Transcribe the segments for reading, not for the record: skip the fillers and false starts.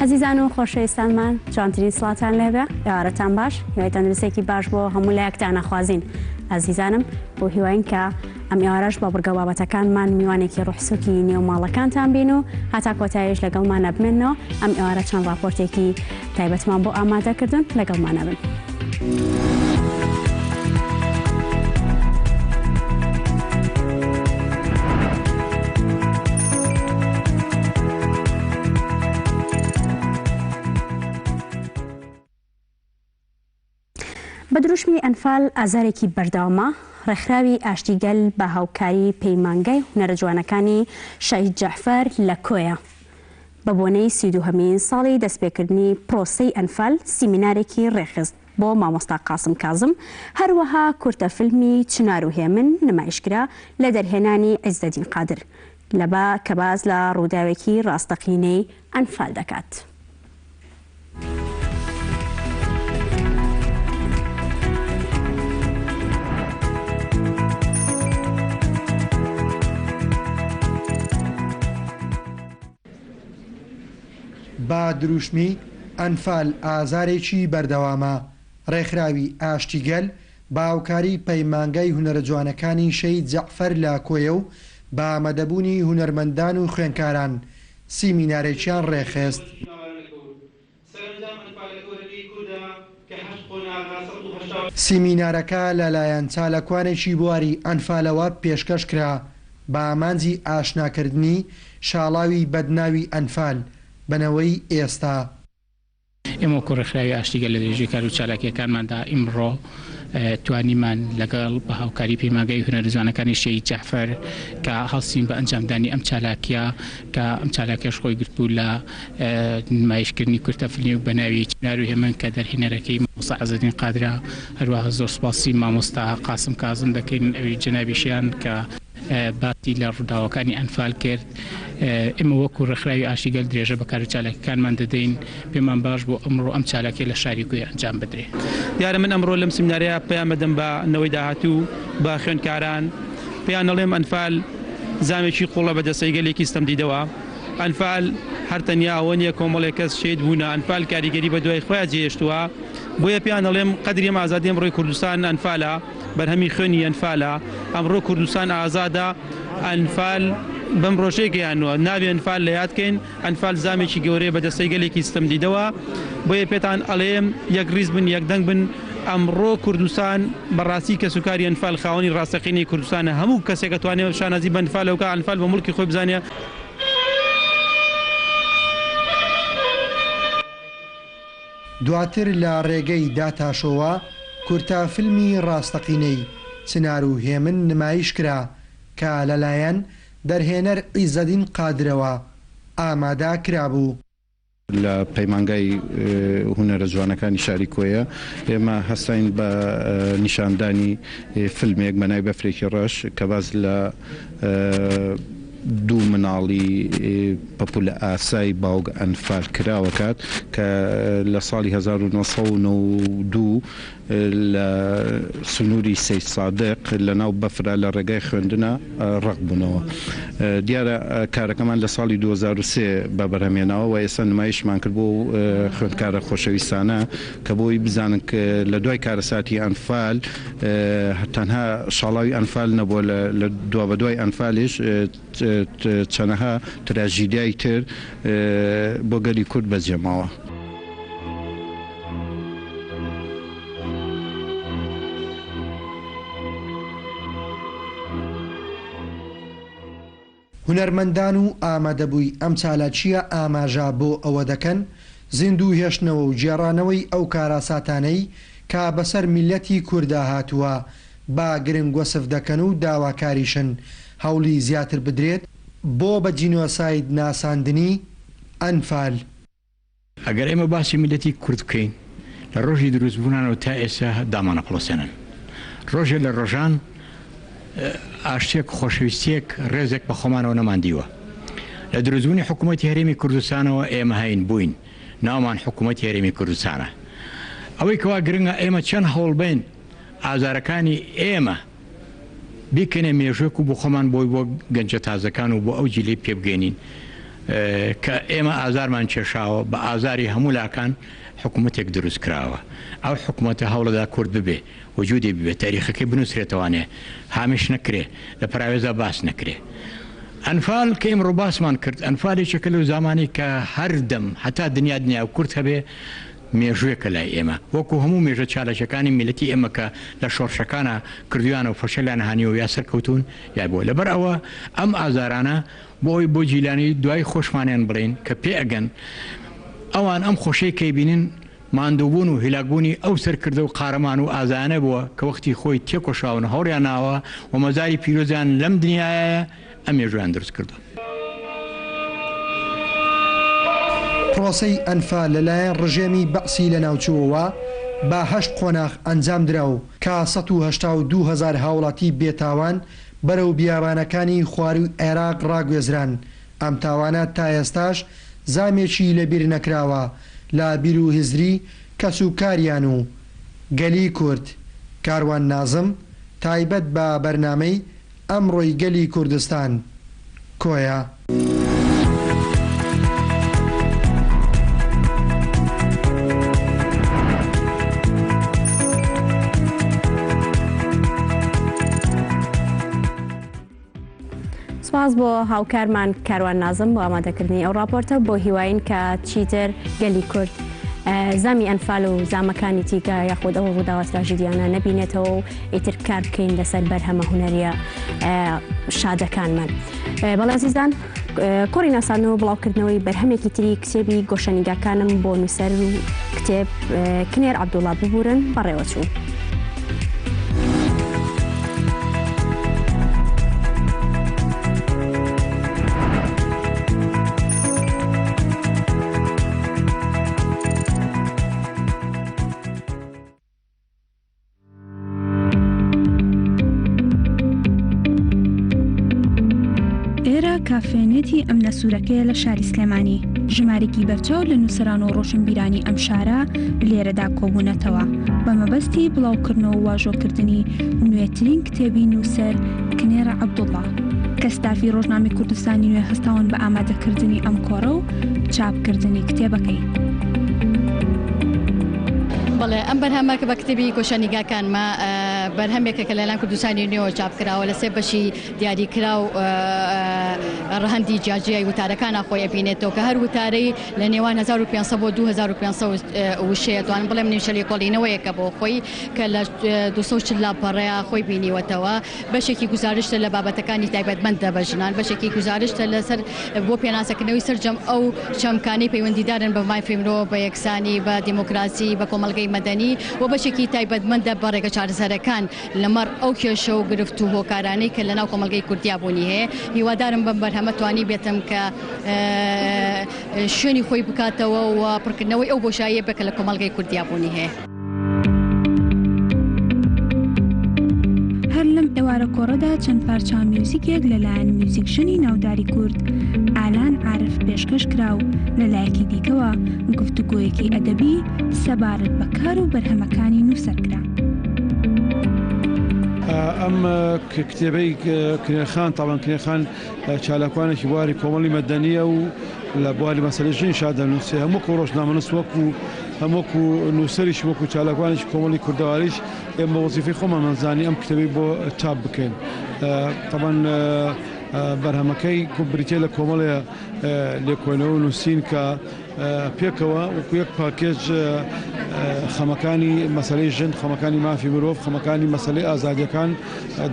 ئەزیزان و خۆشەویستانمان جوانترین سڵاتان لێبێ، ئێوارەتان باش، هیوای تەندروستێکی باش بۆ هەموو لایەکتان ئەخوازین. ئازیزانم بۆ هیواین کە ئەم ئێوارەش بە بڕگە بابەتەکانمان میوانێکی ڕوحسوکی نێو ماڵەکانتان بین و هەتا کۆتاییش لەگەڵمانە بمێنەوە. ئەم ئێوارە چەند ڕاپۆرتێکی تایبەتمان بۆ ئامادەکردن، لەگەڵمانە بن. بە دروشمی ئەنفال ئازارێکی بەردەوامە، ڕێکخراوی ئاشتی گەل بە هاوکاری پەیمانگای هونەرە جوانەکانی شەهید جەعفەر لە کۆیە بە بۆنەی 32هەمین ساڵی دەستپێکردنی پرۆسەی ئەنفال سیمینارێکی ڕێکخست بۆ مامۆستا قاسم کازم، هەروەها کورتە فیلمی چنار و هێمن نمایشکرا لە دەرهێنانی عیزەدین قادر لە با کە باس لە ڕووداوێکی ڕاستەقینەی ئەنفال دەکات. بە دروشمی، ئەنفال ئازارێکی بەردەوامە، ڕێکخراوی ئاشتی گەل بە هاوکاری پەیمانگای هونەرە جوانەکانی شەهید جەعفەر لە کۆیە و بە ئامادەبوونی هونەرمەندان و خوێندکاران سیمینارێکیان ڕێکخست. سیمینارەکە لەلایەن چاالکوانێکی بواری ئەنفالەوە پێشکەش کرا بە ئامانجی ئاشناکردنی شاڵاوی بەدناوی ئەنفال بە نەوەی ئێستا. ئێمە وەکو ڕێکخراوی ئاشتی گەل لە درێژەی کار و چالاکییەکانماندا ئیمڕۆ توانیمان لەگەڵ بە هاوکاری پەیمانگای هونەرە جوانەکانی شەهید جەعفەر کە هەڵسین بە ئەنجامدانی ئەم چالاکییە کە ئەم چالاکیەش خۆی گرتبوو لە نمایشکردنی کورتە فیلمێک بە ناوی چنار و هێمن کە دەرهێنەرەکەی مامۆستا عزەدین قادرە. هەروەها زۆر سوپاسی مامۆستا قاسم کازم دەکەین ئەویش جەنابیشیان کە باسی لە ڕووداوەکانی ئەنفال کرد. ئێمە وەکو ڕێکخراوی ئاشتی گەل درێژە بە کارو چالاکیەکانمان دەدەین. پێمان باش بوو ئەمڕۆ ئەم چالاکیە لە شاری کۆیە ئەنجام بدرێ. دیارە من ئەمڕۆ لەم سیمینارەیا پەیام ئەدەم بە نەوەی داهاتوو، بە خوێندکاران، پێیان ئەڵێم ئەنفال زامێکی قوڵە بە دەستەی گەلێکی ستەمدیدەوە. ئەنفال هەر تەنیا ئەوە نییە کۆمەڵێک کەس شەهید بوونە، ئەنفال کاریگەری بە دوای خۆیا جێهێشتووە. بۆیە پێیان ئەڵێم قەدری ئەم ئازادیە ئەمڕۆی کوردستان ئەنفالە، بەرهەمی خوێنی ئەنفالە. ئەمڕۆ کوردستان ئازادە، ئەنفال بەم ڕۆژەی گەیاندووە. نابێ ئەنفال لە یاد کەین، ئەنفال زامێکی گەورەیە بە دەستەی گەلێکی ستەمدیدەوە. بۆیە پێتان ئەڵێم یەکڕیز بن، یەکدەنگ بن. ئەمڕۆ کوردستان بەڕاستی کەسوکاری ئەنفال خاوەنی ڕاستەقینەی کوردستانە، هەموو کەسێک ئەتوانێ شانازی بە ئەنفالەوە بکا، ئەنفال بە موڵکی خۆی بزانێ. دواتر لە ڕێگەی داتاشۆوە کورتە فیلمی ڕاستەقینەی چنار و هێمن نمایش کرا کە لەلایەن دەرهێنەر عیزەدین قادرەوە ئامادە کرابوو. لە پەیمانگای هونەرە جوانەکانی شاری کۆیە ئێمە هەستاین بە نیشاندانی فیلمێک بە ناوی بەفرێکی ڕەش کە باس لە دوو مناڵی پەپولە ئاسای باوک ئەنفال کراوە کات کە لە ساڵی 1992 لە سنووری سەیدسادق لە ناو بەفرا لە ڕێگای خوێندنا ڕەق بوونەوە. دیارە کارەکەمان لە ساڵی 2003 بە بەرهەم هێناوە و ئێستا نمایشمان کرد بۆ خوێندکارە خۆشەویستانە کە بۆی بزانن لە دوای کارەساتی ئەنفال تەنها شاڵاوی ئەنفال نەبووە لە دوابەدوای ئەنفالیش چەنەها تراژیدیای تر بۆ گەلی کورد بەجێماوە. هونەرمەندان و ئامادەبووی ئەم چالاکییە ئاماژە بۆ ئەوە دەکەن، زیندوو هێشتنەوە و گێڕانەوەی ئەو کاراساتانەی کە بەسەر میللەتی کوردا هاتووە بە گرنگ وەسف دەکەن و داواکاریشن هەوڵی زیاتر بدرێت بۆ بە جینۆساید ناساندنی ئەنفال. ئەگەر ئێمە باسی میللەتی کورد بکەین لە ڕۆژی دروست بوونانەوە تا ئێستا دامانەپڵۆسێنن. ڕۆژێ لە ڕۆژان ئاشتیەک، خۆشەویستیەک، ڕێزێک بە خۆمانەوە نەماندیوە. لە دروستبوونی حکوومەتی هەرێمی کوردستانەوە ئێمە هەین، بووین، ناومان حکوومەتی هەرێمی کوردستانە. ئەوەی کەوا گرنگە ئێمە چەند هەوڵ بەین ئازارەکانی ئێمە بیکەینە مێژووێک و بۆ خۆمان بۆی بۆ گەنجە تازەکان و بۆ ئەو جیلەی پێ بگەینین. کە ئێمە ئازارمان کێشاوە بە ئازاری هەموو لاکان حکوومەتێک دروست کراوە ئەو حکوومەتە هەوڵەدا کورد ببێ وجودی ببێ تاریخەکەی بنووسرێتەوانێ هامش نەکرێ لە پەراوێزا باس نەکرێ ئەنفال کە ئیمڕۆ باسمان کرد ئەنفال یەکێکە لەو زامانەی کە هەردەم هەتا دنیا دنیا و کورد هەبێ مێژووێکە لای ئێمە وەکو هەموو مێژە چالاکیەکانی میللەتی ئێمە کە لە شۆڕشەکانا کردویانە و فەشەلیان هانیوە یا سەرکەوتوون یا بووە لەبەر ئەوە ئەم ئازارانە بۆ ئەوەی بۆ جیلانی دوای خۆشمانیان بڵێین کە پێ ئەگەن ئەوان ئەم خۆشەی کەی بینن ماندووبوون و هیلاکبوونی ئەو سەرکردە و قارەمان و ئازایانە بووە کە وەختی خۆی تێکۆشاون و هەوڵیان ناوە و مەزاری پیرۆزیان لەم دنیایە ئەم مێژوویان دروست کردووە. پرۆسەی ئەنفال لەلایەن ڕژێمی بەعسی لەناوچووەوە بە هەشت قۆناغ ئەنجامدرا و کە 182 هەزار هاوڵاتی بێتاوان بەرەو بیابانەکانی خوارووی عێراق ڕاگوێزران، ئەم تاوانە تا ئێستاش زامێکی لەبیر نەکراوە لە بیر و هزری کەس و کاریان و گەلی کورد. کاروان نازم، تایبەت بە بەرنامەی ئەمڕۆی گەلی کوردستان، کۆیە. سپاس بۆ هاوکارمان کاروان نازم بۆ ئامادەکردنی ئەو راپۆرتە بۆ هیواین کە چیتر گەلی کورد زامی ئەنفال و زامەکانی تیکە یاخود ئەو ڕووداوە تراژیدیانە نەبینێتەوە و ئیتر کار بکەین لەسەر بەرهەمە هونەریە شادەکانمان. بەڵێ ئازیزان کۆڕی ناساندنەوە بڵاوکردنەوەی بەرهەمێکی تری کتێبی گۆشەنیگاکانم بۆ نووسەر و کتێب کنێر عەبدوڵا ببورن بەڕێوەچوو. ئێرە کافێنێتی ئەمنە سوورەکەیە لە شاری سلێمانی. ژمارێکی بەرچاو لە نووسەران و ڕۆشنبیرانی ئەم شارە لێرەدا کۆبوونەتەوە بە مەبەستی بڵاوکردنەوە و واژۆکردنی نوێترین کتێبی نووسەر کنێر عەبدوڵڵا کە ستافی ڕۆژنامەی کوردستانی نوێ هەستاون بە ئامادەکردنی ئەم کۆڕە و چاپکردنی کتێبەکەی. بەڵێ ئەم بەرهەمە کە بە کتێبی گۆشەنیگاکانمە بەرهەمێکە کە لەلایەن کوردستانی نوێوە چاپ کراوە لە سێ بەشی دیاریکراو ڕەهەندی جیاجیای وتارەکانە خۆی ئەبینێتەوە کە هەر وتارەی لە نێوان 1500 بۆ 2500 وشەیە توانم بڵێم نیمچە لێکۆڵینەوەیەکە بۆ خۆی کە لە 240 لاپەڕەیە خۆی بینیوەتەوە بەشێکی گوزارشتە لە بابەتەکانی تایبەتمەندە بە ژنان، بەشێکی گوزارشتە لەسەر بۆ پێناسەکردنەوەی سەرجەم ئەو چەمکانەی پەیوەندیدارن بە مافی مرۆڤ، بە یەکسانی، بە دیموکراسی، بە کۆمەڵگەی مەدەنی و بەشێکی تایبەتمەندە بە ڕێگە چارەسەرەکان لەمەڕ ئەو کێشە و گرفت و هۆکارانەی کە لەناو کۆمەڵگەی کوردیا بوونی هەیە. هیوادارم بەم بەرهەمە توانیبێتم کە شوێنی خۆی بکاتەوە و پڕکردنەوەی ئەو بۆشاییە بێت کە لە کۆمەڵگەی کوردیا بوونی هەیە. هەر لەم ئێوارە کۆڕەدا چەند پارچە میوزیکێک لەلایەن میوزیکژەنی ناوداری کورد ئالان عارف پێشکەش کرا و لەلایەکی دیکەوە گفتوگۆیەکی ئەدەبی سەبارەت بە کار و بەرهەمەکانی نووسەر کرا. ئەم کتێبەی کنێرخان، تاوان کنێرخان چالاکوانێکی بواری کۆمەڵی مەدەنییە و لە بواری مەسەلەی ژنیشا دەنووسێ، هەم وەکوو ڕۆژنامەنووس وەکوو هەم وەکوو نووسەریش وەکوو چالاکوانێکی کۆمەڵی کوردەواریش ئێمە بە وەزیفەی خۆمانمان زانی ئەم کتێبەی بۆ چاپ بکەین. تەبعەن بەرهەمەکەی بریتییە لە کۆمەڵێ لێکۆڵینەوە و نووسین کە پێکەوە وەکو یەک پاکێج خەمەکانی مەسەلەی ژن، خەمەکانی مافی مرۆڤ، خەمەکانی مەسەلەی ئازادییەکان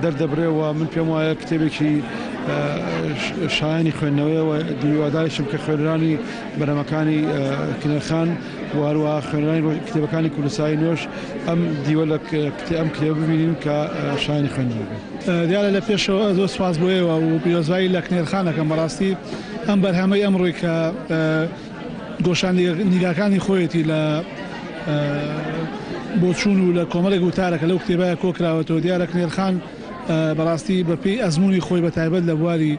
دەردەبرێ و من پێم وایە کتێبێکی شایانی خوێندنەوەیە و هیواداریشم کە خوێنەرانی بەرهەمەکانی کنێرخان و هەروەها خوێنەرانی کتێبەکانی کوردستانی نوێش ئەم دیوە لە ئەم کتێبە ببینین کە شایانی خوێندنەوە بێت. دیارە لە پێشەوە زۆر سوپاس بۆ ئێوە و پیرۆزبایی لە کنێرخان ئەکەم بەڕاستی ئەم بەرهەمەی ئەمڕۆی کە گۆشان نیگاکانی خۆیەتی لە بۆچوون و لە کۆمەڵێک وتارە کە لەو کتێبە کۆکراوەتەوە دیارە کنێرخان بەڕاستی بە پێی ئەزموونی خۆی بە تایبەت لە بواری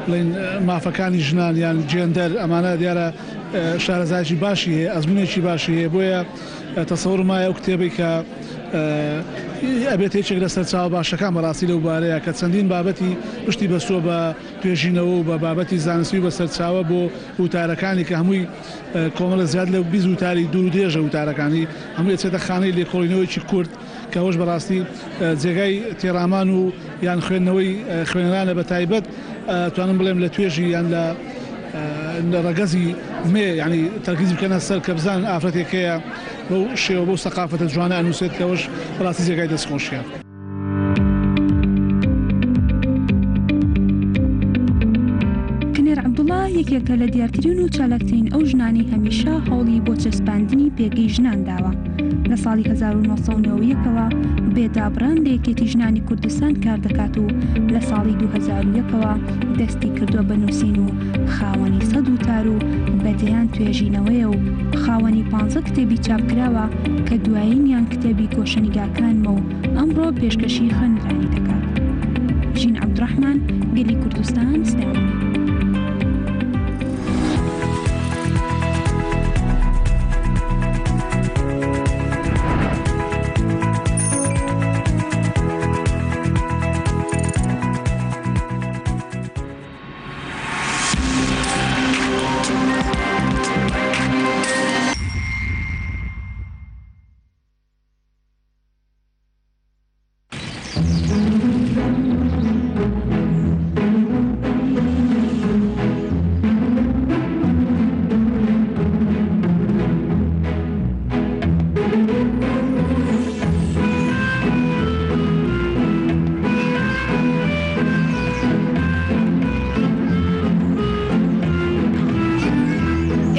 بڵێین مافەکانی ژنان یان جێندەر ئەمانە دیارە شارەزایەکی باشی هەیە ئەزموونێکی باشی هەیە بۆیە تەسەورم وایە ئەو کتێبەی کە. ئەبێتە یەکێک لە سەرچاوە باشەکان بەڕاستی لەو بارەیە کە چەندین بابەتی پشتی بەستووە بە توێژینەوە و بە بابەتی زانستی و بە سەرچاوە بۆ وتارەکانی کە هەمووی کۆمەڵە زیاد لە 20 وتاری دوور و درێژە وتارەکانی هەمووی ئەچێتە خانەی لێکۆڵینەوەیەکی کورت کە ئەوەش بەڕاستی جێگای تێڕامان و یان خوێندنەوەی خوێنەرانە بە تایبەت توانم بڵێم لە توێژی یان لە ڕەگەزی مێ یانی تەرکیز بکەنە سەر کە بزانن ئافرەتێک هەیە بەو شێوە بەو سەقافەتە جوانە ئەنووسێت کە ئەوەش بەڕاستی جێگای دەستخۆشیە. کنێر عەبدوڵا یەکێکە لە دیارترین و چالاکترین ئەو ژنانەی هەمیشە هەوڵی بۆ چەسپاندنی پێگەی ژنان داوە. لە ساڵی 1991 ەوە بێ دابڕان لە یەکێتی ژنانی کوردستان کار دەکات و لە ساڵی 2001 ەوە دەستی کردووە بە نووسین و خاوەنی سەد وتار و بە دەیان توێژینەوەیە و خاوەنی پانزە کتێبی چاپکراوە کە دوایینیان کتێبی گۆشەنیگاکانمە و ئەمڕۆ پێشکەشی خوێنەرانی دەکات. ژین عەبدوڕەحمان، گەلی کوردستان، سلێمانی.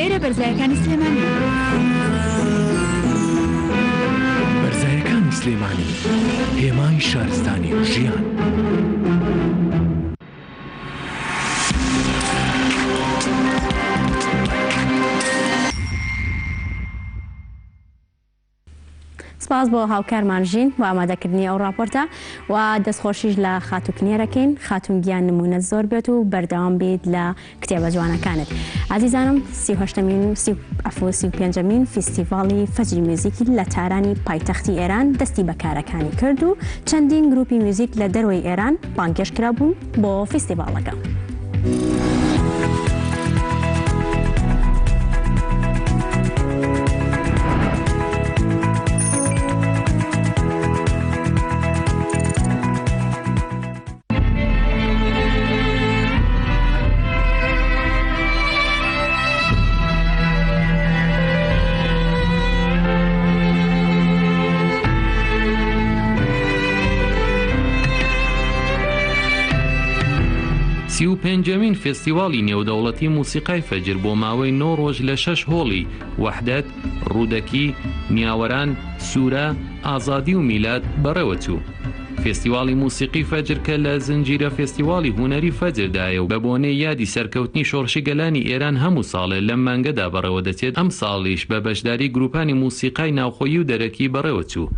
ئێرە بەرزایەکانی سلێمانی. بەرزایەکانی سلێمانی هێمای شارستانی و ژیان. سپاس بۆ هاوکارمان ژین بۆ ئامادەکردنی ئەو ڕاپۆرتە و دەستخۆشیش لە خاتوو کنێرەکەین خاتوون گیان نمونەت زۆر بێت و بەردەوام بیت لە کتێبە جوانەکانت ئازیزانم سیهشتمین و سی عفو سی و پێنجەمین فیستیڤاڵی فەجری میوزیکی لە تارانی پایتەختی ئێران دەستی بە کارەکانی کرد و چەندین گروپی میوزیک لە دەرەوەی ئێران بانگهێشت کرابوون بۆ فیستیڤاڵەکە. 35مین فێستیواڵی نێودەوڵەتی موسیقای فەجر بۆ ماوەی نۆ ڕۆژ لە شەش هۆڵی، وەحدەت، ڕوودەکی، نیاوەران، سوورە، ئازادی و میلاد، بەڕێوەچوو. فێستیواڵی موسیقی فەجر کە لە زنجیرە فێستیواڵی هونەری فەجر دایە و بە بۆنەی یادی سەرکەوتنی شۆڕشی گەلانی ئێران هەموو ساڵێ لەم مانگەدا بەڕێوەدەچێت ئەمساڵیش بە بەشداری گرووپانی موسیقای ناوخۆیی و دەرەکی بەڕێوەچوو.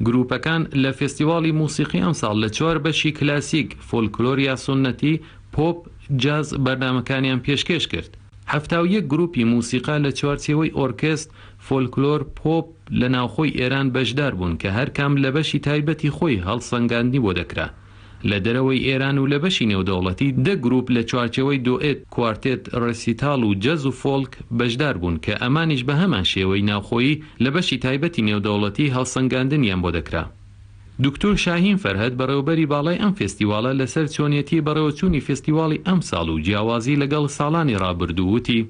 گرووپەکان لە فێستیواڵی موسیقی ئەمساڵ لە چوار بەشی کلاسیک، فۆلکلۆر یا سوننەتی، پۆپ، جاز بەرنامەکانیان پێشکێش کرد. 71 گرووپی موسیقا لە چوارچێوەی ئۆرکێست، فۆلکلۆر، پۆپ لە ناوخۆی ئێران بەشدار بوون کە هەر کام لە بەشی تایبەتی خۆی هەڵسەنگاندنی بۆ دەکرا. لە دەرەوەی ئێران و لە بەشی نێودەوڵەتی دە گرووپ لە چوارچێوەی دۆئێت، کوارتێت، ڕێسیتاڵ و جەز و فۆڵک بەشدار بوون کە ئەمانیش بە هەمان شێوەی ناوخۆیی لە بەشی تایبەتی نێودەوڵەتی هەڵسەنگاندنیان بۆ دەکرا. دوکتور شاهین فەرهەد بەڕێوەبەری باڵای ئەم فێستیواڵە لەسەر چۆنیەتیی بەڕێوەچوونی فێستیواڵی ئەمساڵ و جیاوازی لەگەڵ ساڵانی ڕابردوو وتی،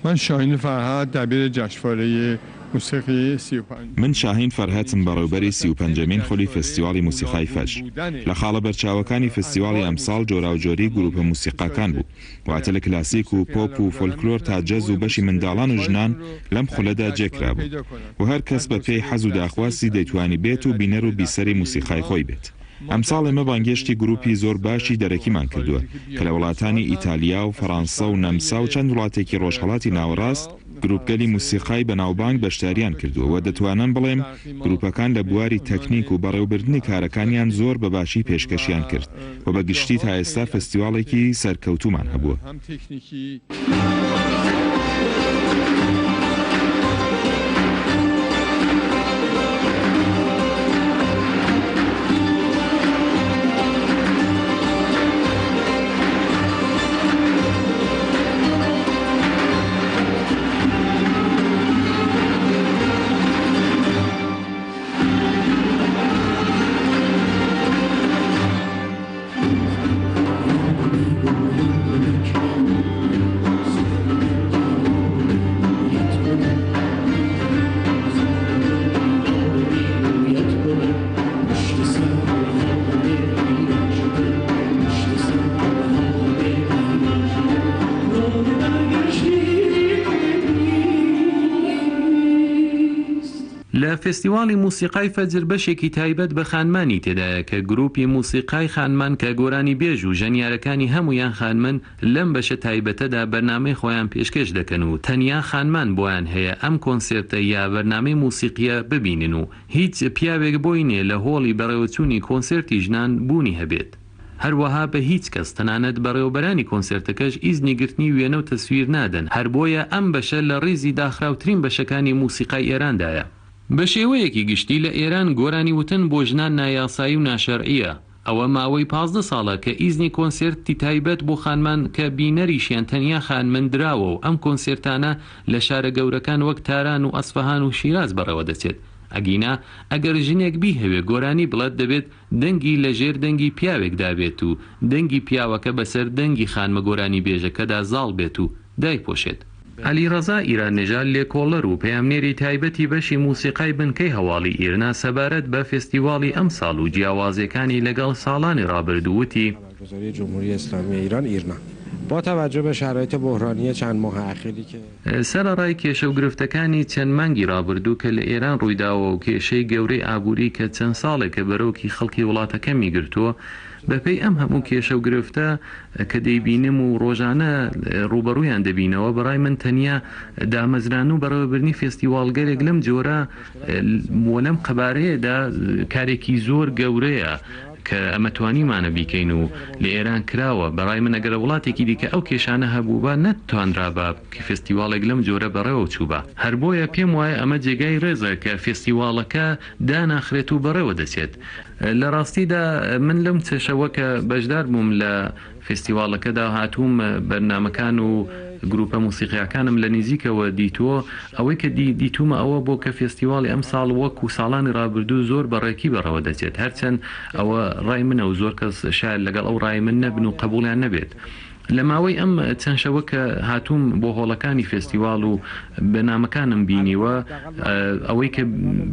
من شاهین فەرهاد دەبیر جەشنوارەی موسیقی 35. من شاهین فەرهەتم بەڕێوبەری 35مین خولی فێستیواڵی موسیقای فەجر. لە خاڵە بەرچاوەکانی فێستیواڵی ئەمساڵ جۆراوجۆریی گرووپە موسیقاکان بوو، واتە لە کلاسیک و پۆپ و فۆلکلۆر تا جەز و بەشی منداڵان و ژنان لەم خولەدا جێ کرابوو و هەر کەس بە پێی حەز و داخواستی دەیتوانی بێت و بینەر و بیسەری موسیقای خۆی بێت. ئەمساڵ ئێمە بانگهێشتی گرووپی زۆر باشی دەرەکیمان کردووە کە لە وڵاتانی ئیتالیا و فەڕانسە و نەمسا و چەند وڵاتێکی ڕۆژهەڵاتی ناوەڕاست گرووپگەلی موسیقای بەناوبانگ بەشداریان کردووە و دەتوانم بڵێم گرووپەکان لە بواری تەکنیک و بەڕێوبردنی کارەکانیان زۆر بە باشی پێشکەشیان کرد و بە گشتی تا ئێستا فستیواڵێکی سەرکەوتوومان هەبووە. لە فێستیواڵی موسیقای فەجر بەشێکی تایبەت بە خانمانی تێدایە کە گرووپی موسیقای خانمان کە گۆرانیبێژ و ژەنیارەکانی هەموویان خانمن لەم بەشە تایبەتەدا بەرنامەی خۆیان پێشکێش دەکەن و تەنیا خانمان بۆیان هەیە ئەم کۆنسێرتە یا بەرنامەی موسیقیە ببینن و هیچ پیاوێک بۆی نیە لە هۆڵی بەڕێوەچوونی کۆنسێرتی ژنان بوونی هەبێت. هەروەها بە هیچ کەس تەنانەت بەڕێوەبەرانی کۆنسێرتەکەش ئیزنی گرتنی وێنە و تەسویر نادەن، هەر بۆیە ئەم بەشە لە ڕیزی داخراوترین بەشەکانی موسیقای ئێراندایە. بە شێوەیەکی گشتی لە ئێران گۆرانی وتن بۆ ژنان نایاسایی و ناشەرعییە، ئەوە ماوەی 15 ساڵە کە ئیزنی کۆنسێرتی تایبەت بۆ خانمان کە بینەریشیان تەنیا خانمن دراوە و ئەم کۆنسێرتانە لە شارە گەورەکان وەک تاران و ئەسفەهان و شیراز بەڕێوە دەچێت. ئەگینا ئەگەر ژنێک بیهەوێ گۆرانی بڵێت دەبێت دەنگی لە ژێر دەنگی پیاوێکدا بێت و دەنگی پیاوەکە بەسەر دەنگی خانمە گۆرانیبێژەکەدا زاڵ بێت و دایپۆشێت. عەلیڕەزا ئیراننژاد لێکۆڵەر و پەیامنێری تایبەتی بەشی موسیقای بنکەی هەواڵی ئیرنا سەبارەت بە فێستیواڵی ئەمساڵ و جیاوازیەکانی لەگەڵ ساڵانی ڕابردوو وتی، سەرەڕای کێشە و گرفتەکانی چەند مانگی ڕابردوو کە لە ئێران ڕوویداوە و کێشەی گەورەی ئابووری کە چەند ساڵێکە بەرۆکی خەڵکی وڵاتەکەمی گرتووە، بەپێی ئەم هەموو کێشە و گرفتە کە دەیبینم و ڕۆژانە ڕووبەڕوویان دەبینەوە، بەڕای من تەنیا دامەزران و بەڕێوەبردنی فێستیواڵگەلێک لەم جۆرە و لەم قەبارەیەدا کارێکی زۆر گەورەیە. کە ئەمە توانیومانە بیکەین و لە ئێران کراوە، بەڕای من ئەگەر لە وڵاتێکی دیکە ئەو کێشانە هەبووبا نەتوانرابا فێستیواڵێک لەم جۆرە بەڕێوە چووبا. هەر بۆیە پێم وایە ئەمە جێگای ڕێزە کە فێستیواڵەکە داناخرێت و بەڕێوە دەچێت. لە ڕاستیدا من لەم چەشەوە کە بەشدار بووم لە فێستیواڵەکەدا هاتووم بەرنامەکان و گروپە موسیقیاکانم لە نیزیکەوە دیتووە، ئەوەی کە دیتوومە ئەوە بووە کە فێستیواڵی ئەمساڵ وەکو ساڵانی ڕابردوو زۆر بە ڕێکی بەڕێوە دەچێت، هەرچەند ئەوە ڕای منە و زۆر کەس شایەد لەگەڵ ئەو ڕای من نەبن و قەبووڵیان نەبێت. لە ماوەی ئەم چەند شەوە کە هاتووم بۆ هۆڵەکانی فێستیواڵ و بەرنامەکانم بینیوە، ئەوەی کە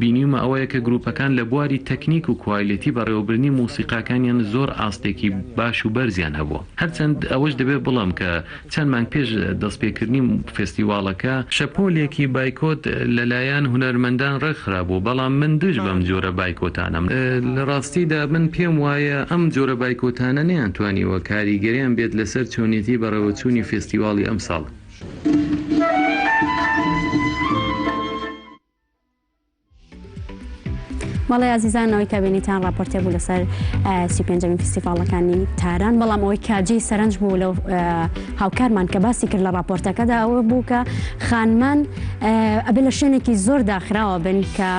بینیومە ئەوەیە کە گروپەکان لە بواری تەکنیک و کوالێتی بەڕێوەبردنی مۆسیقاکانیان زۆر ئاستێکی باش و بەرزیان هەبووە. هەرچەند ئەوەش دەبێت بڵێم کە چەند مانگ پێش دەستپێکردنی فێستیواڵەکە، شەپۆلێکی بایکۆت لەلایەن هونەرمەندان ڕێکخرابوو، بەڵام من دژ بەم جۆرە بایکۆتانەم. لە ڕاستیدا من پێم وایە ئەم جۆرە بایکۆتانە نەیانتوانیوە کاریگەریان بێت لەسەر چۆنێتی بەڕێوەچوونی فێستیواڵی ئەمساڵ. بەڵێ ئازیزان ئەوەی کە بینیتان راپۆرتێ بوو لەسەر سی پێنجەمین فیستیڤاڵەکانی تاران بەڵام ئەوەی کە جێی سەرنج بوو لەو هاوکارمان کە باسی کرد لە راپۆرتەکەدا ئەوە بوو کە خانمان ئەبێ لە شوێنێکی زۆر داخراوە بن کە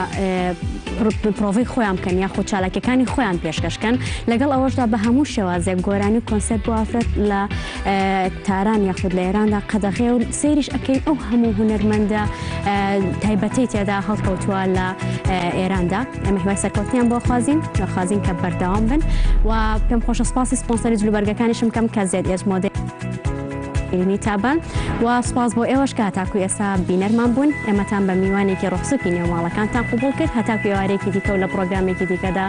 پرۆڤی خۆیان بکەن یاخود چالاکیەکانی خۆیان پێشکەشکەن لەگەڵ ئەوەشدا بە هەموو شێوازێک گۆرانی و کۆنسێرت بۆ ئافرەت لە تاران یاخود لە ئێراندا قەدەغەیە و سەیریش ئەکەین ئەو هەموو هونەرمەندە تایبەتەی تێدا هەڵکەوتووە لە ئێراندا ئێمە هیوای سەرکەوتنیان بۆ خوازین خوازین کە بەردەوام بن و پێم خۆشە سپاسی سپۆنسەری جلوبەرگەکانیشم کەم کە زێد ئێس مۆدێلی تابان و سپاس بۆ ئێوەش کە هەتاکو ئێستا بینەرمان بوون ئێمەتان بە میوانێکی ڕۆحسوکی نێو ماڵەکانتان قوبوڵ کرد هەتاکو ئێوارێکی دیکە و لە پرۆگرامێکی دیکەدا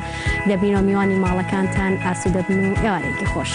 دەبینەوە میوانی ماڵەکانتان ئاسوودە بن و ئێوارێکی خۆش.